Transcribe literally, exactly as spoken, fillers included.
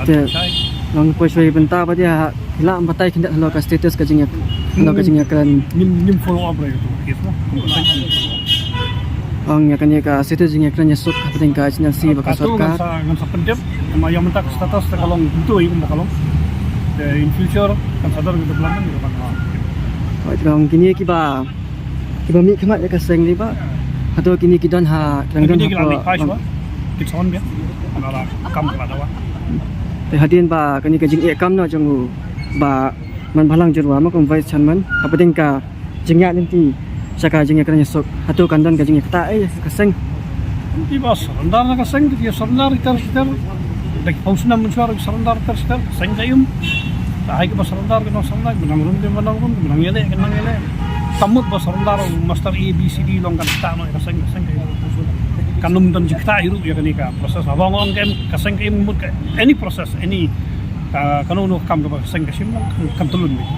Te long poi shwai bynta ba dia la batai khyndiat halor ka status ka jingïa, halor ka jingïakren. Ngim, ngim follow up re tu case mo. Ong ïa kane ka status jingïakren ïasuk hapdeng ka H N L C bad ka sorkar. Ngan sa, ngan sa pyndep ma ïa mynta ka status te ka long tu ïa um ba ka long. Te in future kan sa don ka development ka ban. Oi, te long kine kiba Kiba mih khmat ïa ka seng dei ba. Hato kine ki don ha, ki don ha. Kine ki la mih phai shuwa. Ki son bia. Nala kam ka la dawa. Te hadien ba kane ka jingeh kam noh jong u Bah Manbhalang Jyrwa ma kum vice chairman, hapdeng ka jingïaid lynti sha ka jingïakren ïasuk, hato kan don ka jingïakata ei ka seng? Ki ba surrender na ka seng, ki surrender iter iter. Da ki phew snem mynshuwa ki surrender iter iter, ka seng ka im. Da hai ki ba surrender ki nang surrender, ki ba nang rung ki ba nang rung, ki ba nang ïaleh ki nang ïaleh. Ka mut ba surrender master A B C D long kan ktah noh ïa ka seng, ka seng ka im. Kan ym don jingktah hi ruh ïa kane ka process. Haba ong ka im, ka seng ka im, mut ka any process, any, ah, kano kano ka kam kaba ka seng ka shim long kan, kan tyllun beit.